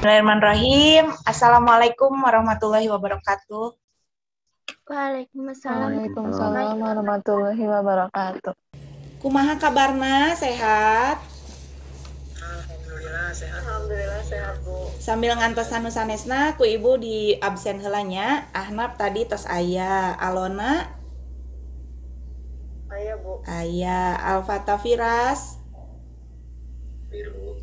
Bismillahirrahmanirrahim. Assalamualaikum warahmatullahi wabarakatuh. Waalaikumsalam. Waalaikumsalam warahmatullahi wabarakatuh. Kumaha kabarna, sehat? Alhamdulillah sehat. Alhamdulillah sehat, Bu. Sambil ngantosan nu sanesna ku ibu di absen heula nya. Ahnaf tadi tos aya, Alona? Aya, Bu. Aya, Alfata Firas? Biru.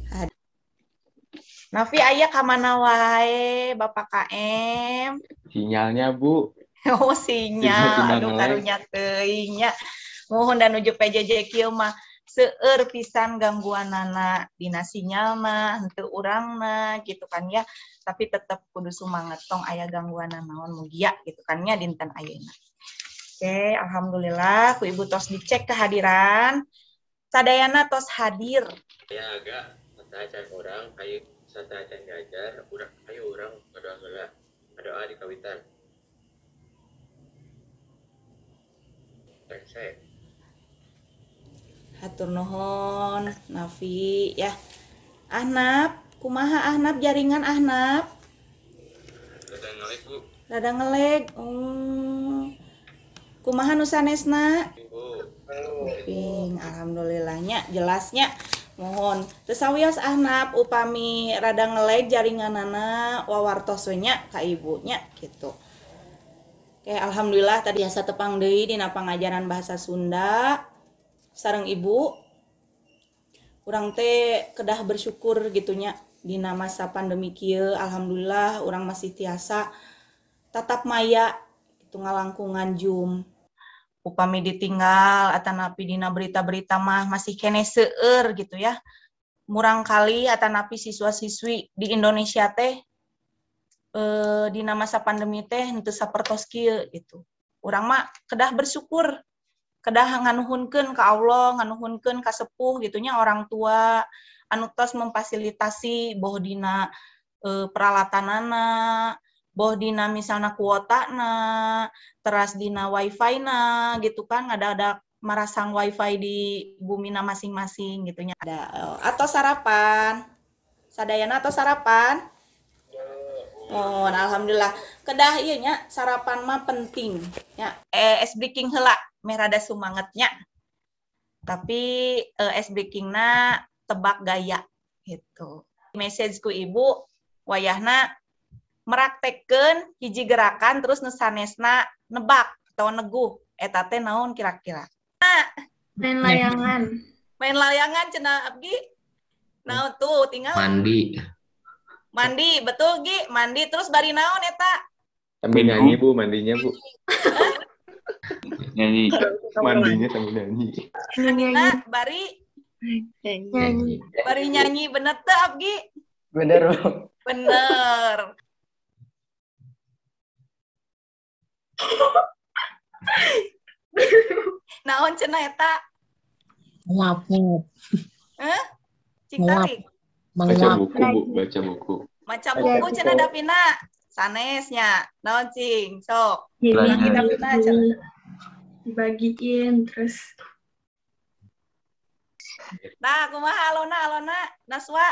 Nafi aya kamana wae, Bapak KM? Sinyalnya, Bu. Oh, sinyal. Aduh, karunya teuing nya. Muhun dan nuju PJJ kieu mah seueur pisan gangguanana dina sinyalna, henteu urangna gitu kan ya. Tapi tetep kudu sumanget, tong aya gangguanna naon mugia gitu kan nya dinten ayeuna. Oke, alhamdulillah ku ibu tos dicek kehadiran. Sadayana tos hadir. Ya agak sateuacan urang hayu sateuacan diajar urang hayu urang ngadoa heula. Ngadoa di kawitan. Rese. Hatur nuhun Nafi ya. Ahnaf, kumaha Ahnaf jaringan Ahnaf? Rada ngeleg, Bu. Rada ngeleg. Kumaha nu sanesna? Ping, alhamdulillahnya jelasnya. Mohon teu sawios Ahnaf upami rada ngeleg jaringanana wawartos we nya ka ibu nya gitu. Oke, alhamdulillah tadi biasa tepang deui dina pangajaran bahasa Sunda sareng ibu. Urang teh kedah bersyukur gitunya dina masa pandemi kieu, alhamdulillah urang masih tiasa tatap maya gitu ngalangkungan Zoom. Upami ditinggal atanapi dina berita-berita mah masih keneh seueur gitu ya. Murang kali atanapi siswa-siswi di Indonesia teh dina masa pandemi teh henteu sapertos kieu gitu. Urang mah kedah bersyukur, kedah nganuhunkeun ka Allah, nganuhunkeun ka sepuh gitunya orang tua anu tos memfasilitasi boh dina peralatanana, boh dina misalna kuotana, teras dina wifi-na gitu kan, ada marasang wifi di bumina masing-masing gitunya. Ada atau sarapan. Sadayana atau sarapan? Oh, alhamdulillah. Kedah ieu nya sarapan mah penting nya. Es breaking heula meh rada sumangetnya. Tapi es breakingna tebak gaya gitu. Message ku ibu wayahna meraktekkeun hiji gerakan terus nu sanesna nebak atau neguh eta teh naon kira-kira? Main layangan. Main layangan cenah abgi. Naon tuh tinggal mandi. Mandi, betul Gi, mandi terus bari naon eta? Sambil nyanyi, Bu, mandinya, Bu. Nyanyi. Mandinya sambil nyanyi. Nah, bari nyanyi. Bari nyanyi bener teu abgi? Bener, Bu. Bener. Naon cenah eta? Nguap. Heh? Cing tarik. Baca buku, Bu, baca buku. Maca buku cenah Davina. Sanesnya. Naon cing? Sok. Bagi Davina cenah. Dibagiin terus. Nah, kumaha Alona, Alona, Naswa?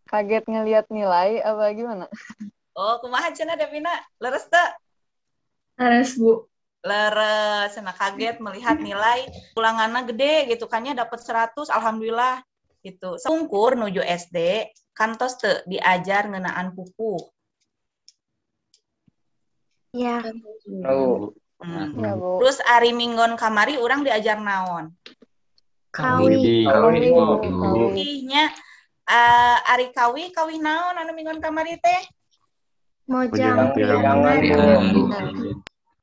Kaget ngelihat nilai apa gimana? Oh, kumaha cenah Davina? Leres teu? Leres, Bu. Leres, cenah kaget melihat nilai ulanganna gede gitu kan nya dapat 100, alhamdulillah gitu. Sungkur nuju SD kantos teu diajar ngeunaan pupuh. Ya. Oh. Ya, Bu. Terus ari minggon kamari urang diajar naon? Kawi. Kawi. Nya ari kawi kawi naon anu minggon kamari teh? Mojang Priangan.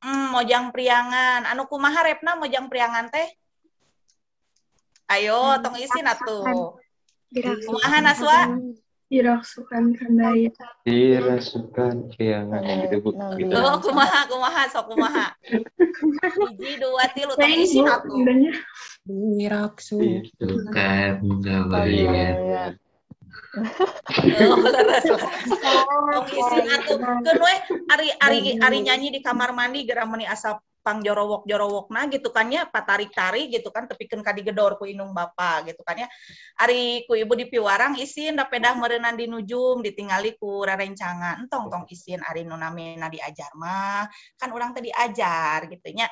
Mojang Priangan. Anu kumaha repna Mojang Priangan teh? Ayo, tong isin atuh. Kumaha Naswa? Dirasukan kandaya. Dirasukan Priangan gitu, Bu. Gitu. Oh, kumaha kumaha sok kumaha. 1, 2, 3 tong isin atuh. Dirasukan kandaya. Oh, leres. Tong isin atuh. Keun we ari ari ari nyanyi di kamar mandi geura meuni asa pang jorowok-jorowokna gitu kan ya, patarik-tarik gitu kan, tepikeun ka digedor ku indung bapa gitu kan ya. Ari ku ibu dipiwarang isin da pedah meureunan di nujum ditingali ku rerencangan, entong tong isin ari nu namina diajar mah, kan urang teh diajar gitu nya.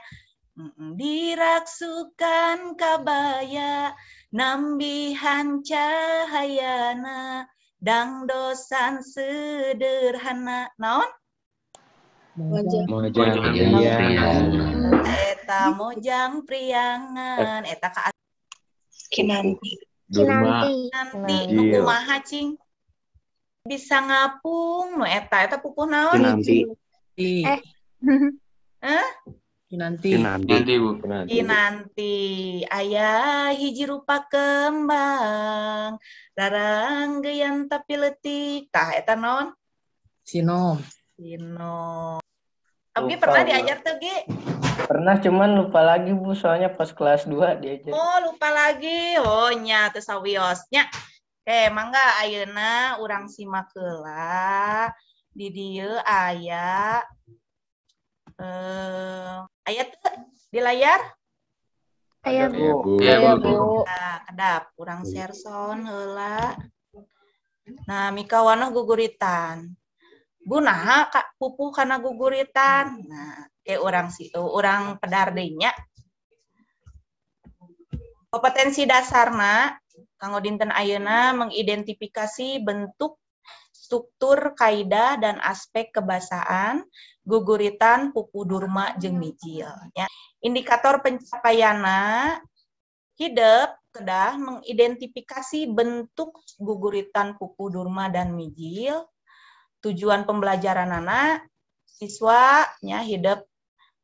Diraksukan kabaya nambihan cahayana dangdosan sederhana naon? Mojang priangan. Eta mojang priangan eta ka Kinanti. Durma. Kinanti nu kumaha cing? Bisa ngapung nu eta eta pupuh naon? Kinanti. Hah? Kinanti. Kinanti, Bu. Kinanti aya hiji rupa kembang raranggeyan tapi leutik tah eta naon? Sinom. Sinom. Abdi pernah diajar tuh, Gi? Pernah, cuman lupa lagi, Bu. Soalnya pas kelas 2 diajar. Oh, lupa lagi. Oh, nya teu sawios nya. Oke, mangga ayeuna urang simak heula. Di dieu aya aya teu di layar? Aya, Bu. Aya, Bu. Nah, kedap urang share sound heula. Nah, mikawanoh guguritan. Bu naha kak pupuh kana guguritan. Nah, ke urang situ, urang pedar deui nya. Kompetensi dasarna kanggo dinten ayeuna mengidentifikasi bentuk, struktur, kaidah dan aspek kebasaan guguritan pupuh durma jeung mijil nya. Indikator pencapaianna hidep kedah mengidentifikasi bentuk guguritan pupuh durma dan mijil. Tujuan pembelajaran anak siswa nya hidep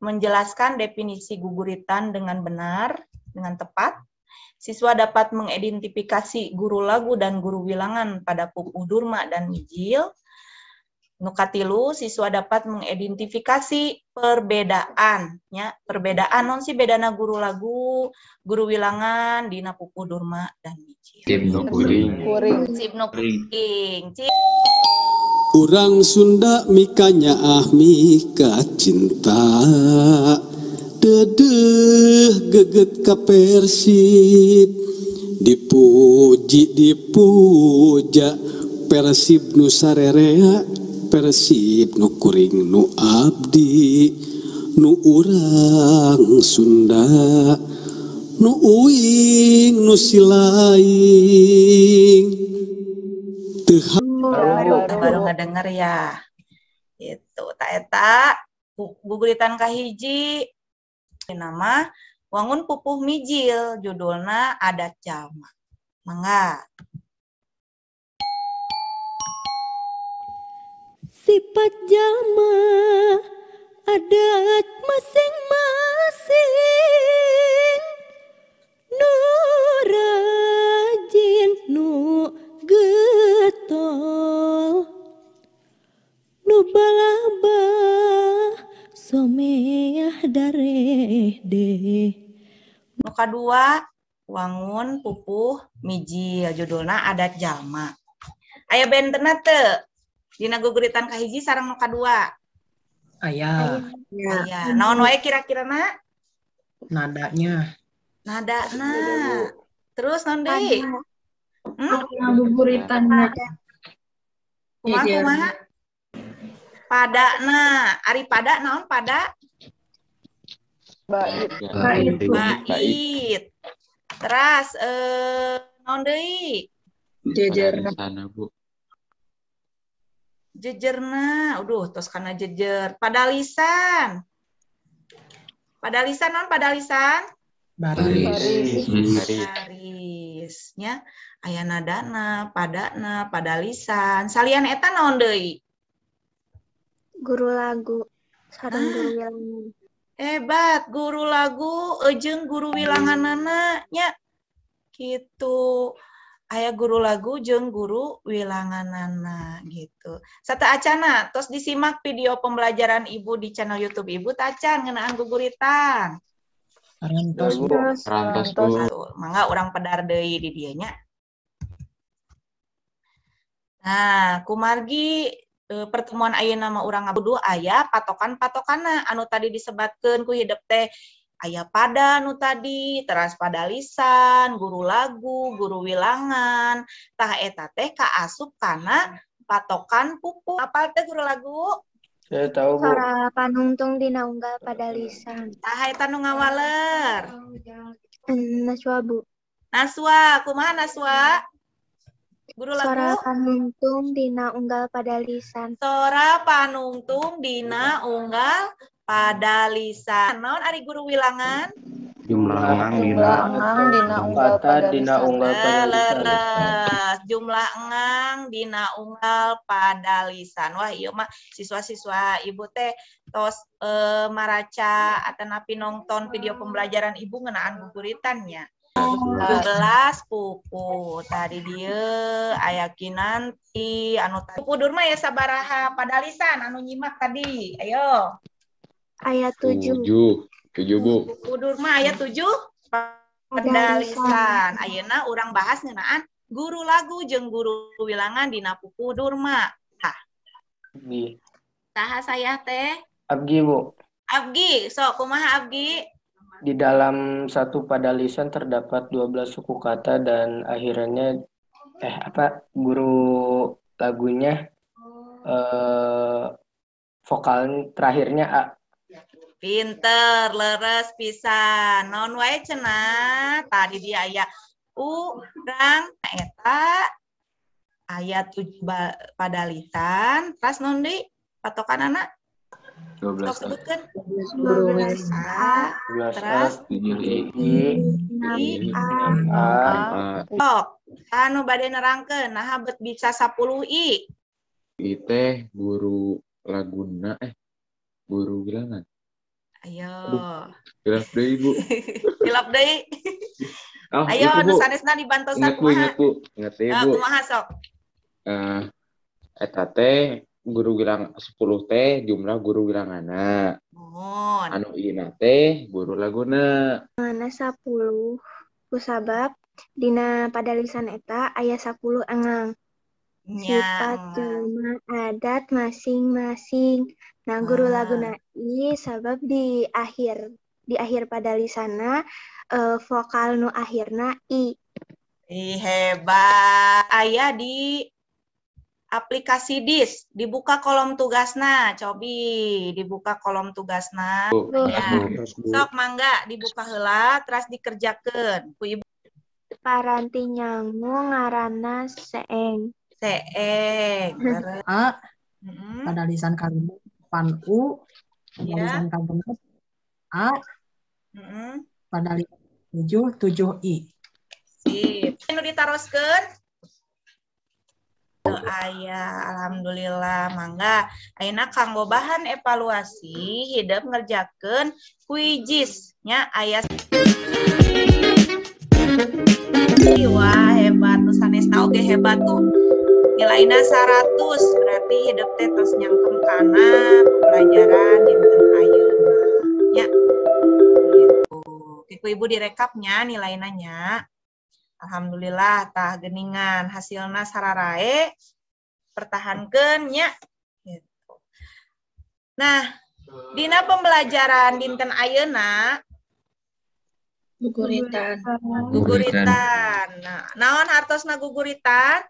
menjelaskan definisi guguritan dengan benar, dengan tepat. Siswa dapat mengidentifikasi guru lagu dan guru wilangan pada pupuh durma dan mijil. Nu katilu, siswa dapat mengidentifikasi perbedaan nya, perbedaan non sih bedana guru lagu, guru wilangan dina pupuh durma dan mijil. Sip nu kuring. Sip nu kuring. Urang Sunda mikanya ah mika cinta dedeh geget ka Persib dipuji dipuja Persib nu sarerea Persib nu kuring nu abdi nu urang Sunda nu uing nu silaing. Baru ngedenger ya. Itu tak eta guguritan kahiji nama wangun pupuh mijil judulna Adat Jalma. Mangga. Sifat jalma adat masing-masing nu rajin nu getol nu balabah someah dareh. Nu kadua wangun pupuh mijil judulna Adat Jalma. Aya bentena teu dina guguritan kahiji sareng nu kadua? Aya. Aya. Naon wae kira-kirana? Nadanya. Nadana. Terus naon deui? Guguritan. Kumaha kumaha? Padana, ari pada naon pada? Bait. Bait. Bait. Teras naon deui? Jejerna. Bu. Jejerna, aduh tos kana jejer. Padalisan. Padalisan naon padalisan? Baris. Baris. Nya aya nadana, padana, padalisan. Salian eta naon deui? Guru lagu sareng guru wilangan. Hebat, guru lagu jeung guru wilanganana nya. Gitu. Aya guru lagu jeung guru wilanganana gitu. Sata acana tos disimak video pembelajaran ibu di channel YouTube ibu tacan ngeunaan guguritan. Rantos, rantos, Bu. Mangga urang pedar deui di dieu nya. Nah, kumargi Pertemuan ayeuna mah urang ngabudu aya patokan-patokanna anu tadi disebatkeun ku hidep teh aya pada nu tadi teras padalisan, guru lagu, guru wilangan. Tah eta teh kaasup kana patokan pupuh. Apal teh guru lagu? Saya tahu, Bu. Sora panungtung dina unggal padalisan. Tah eta nu ngawaler. Naswa, Bu. Naswa, kumaha Naswa? Guru lagu. Sora panungtung dina unggal padalisan. Sora panungtung dina unggal padalisan. Naon ari guru wilangan? Jumlah engang dina unggal padalisan. Leres. Jumlah engang dina unggal padalisan. Wah, ieu mah siswa-siswa ibu teh tos maraca atanapi nonton video pembelajaran ibu ngeunaan guguritan nya. 12 pupuh tadi dia aya Kinanti anu pupuh durma ya sabaraha padalisan anu nyimak tadi, ayo. Aya 7. 7 Bu. Pupuh durma aya 7 padalisan. Ayeuna urang bahas ngeunaan guru lagu jeung guru wilangan dina pupuh durma. Tah. Abgi. Saha saya teh? Abgi, Bu. Abgi, sok kumaha Abgi? Di dalam satu padalisan terdapat 12 suku kata dan akhirnya guru lagunya vokal terakhirnya A. Pinter, leres pisan. Non wae cenah tadi dia aya urang eta aya 7 padalisan, terus non deui patokanana 12 sebutkan. 12 A, terus 7 I, 6 A. Sok, anu bade nerangkeun naha bet bisa 10 I. I teh guru laguna guru wilangan. Ayo. Hilap deui, Bu. Hilap deui. Oh, ayo nu sanesna dibantosan kumaha? Ingat, Bu. Ingat deui, Bu. Kumaha sok? Eta teh guru bilang 10 teh jumlah guru bilanganna. Mohon. Anu ina teh guru laguna. Mana 10 kusabab dina padalisan eta aya 10 engang. Sifat cuma adat masing-masing. Nah, guru laguna i sabab di akhir padalisana vokal nu akhirna i. Ih, hebat. Aya di aplikasi DIS, dibuka kolom tugasna, cobi dibuka kolom tugasna. Ya. Sok mangga dibuka heula terus dikerjakeun ku ibu. Paranti nyangu ngaranna seeng. Seeng. A. Padalisan kalima pan U, padalisan kagenep A. Padalisan 7 7 I. Sip. Nu ditaroskeun? Aya, alhamdulillah mangga. Ayeuna kanggo bahan evaluasi hidep ngerjakeun kuijis nya aya. Wah, hebat tuh sanesna oge hebat tuh. Nilaina 100 berarti hidep teh tos nyangkem kana pembelajaran dinten ayeuna nya. Gitu. Ku ibu direkapnya nilaina nya. Alhamdulillah tah geningan hasilna sararae pertahankeun nya gitu. Nah, dina pembelajaran dinten ayeuna guguritan. Guguritan. Nah, naon hartosna guguritan?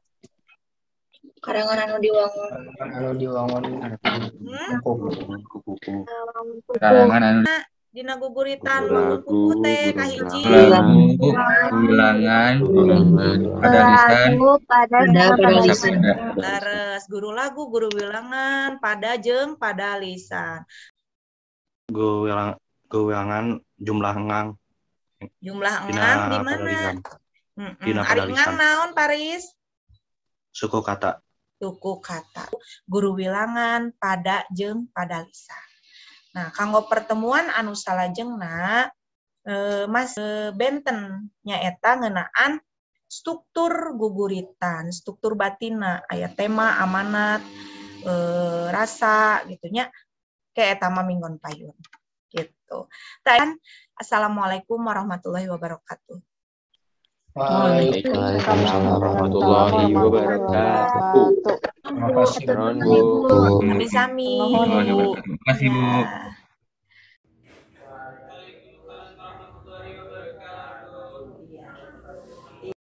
Karangan anu diwangun. Anu diwangun. Kupu. Karangan anu dina guguritan wangun kupu teh kahiji. Wilangan, padalisan, pada lisan. Leres, guru lagu, guru wilangan, pada jeung padalisan. Guru wilangan jumlah engang. Jumlah engang di mana? Ari engang naon Paris? Suku kata. Suku kata. Guru wilangan pada jeung padalisan. Nah, kanggo pertemuan anu salajengna Mas benten nyaeta ngeunaan struktur guguritan, struktur batina, aya tema, amanat, rasa gitu nya ke eta mah minggon payun gitu. Assalamualaikum warahmatullahi wabarakatuh. Waalaikumsalam warahmatullahi wabarakatuh. Terima kasih. Nuhun, Bu. Sami-sami. Terima kasih, Bu.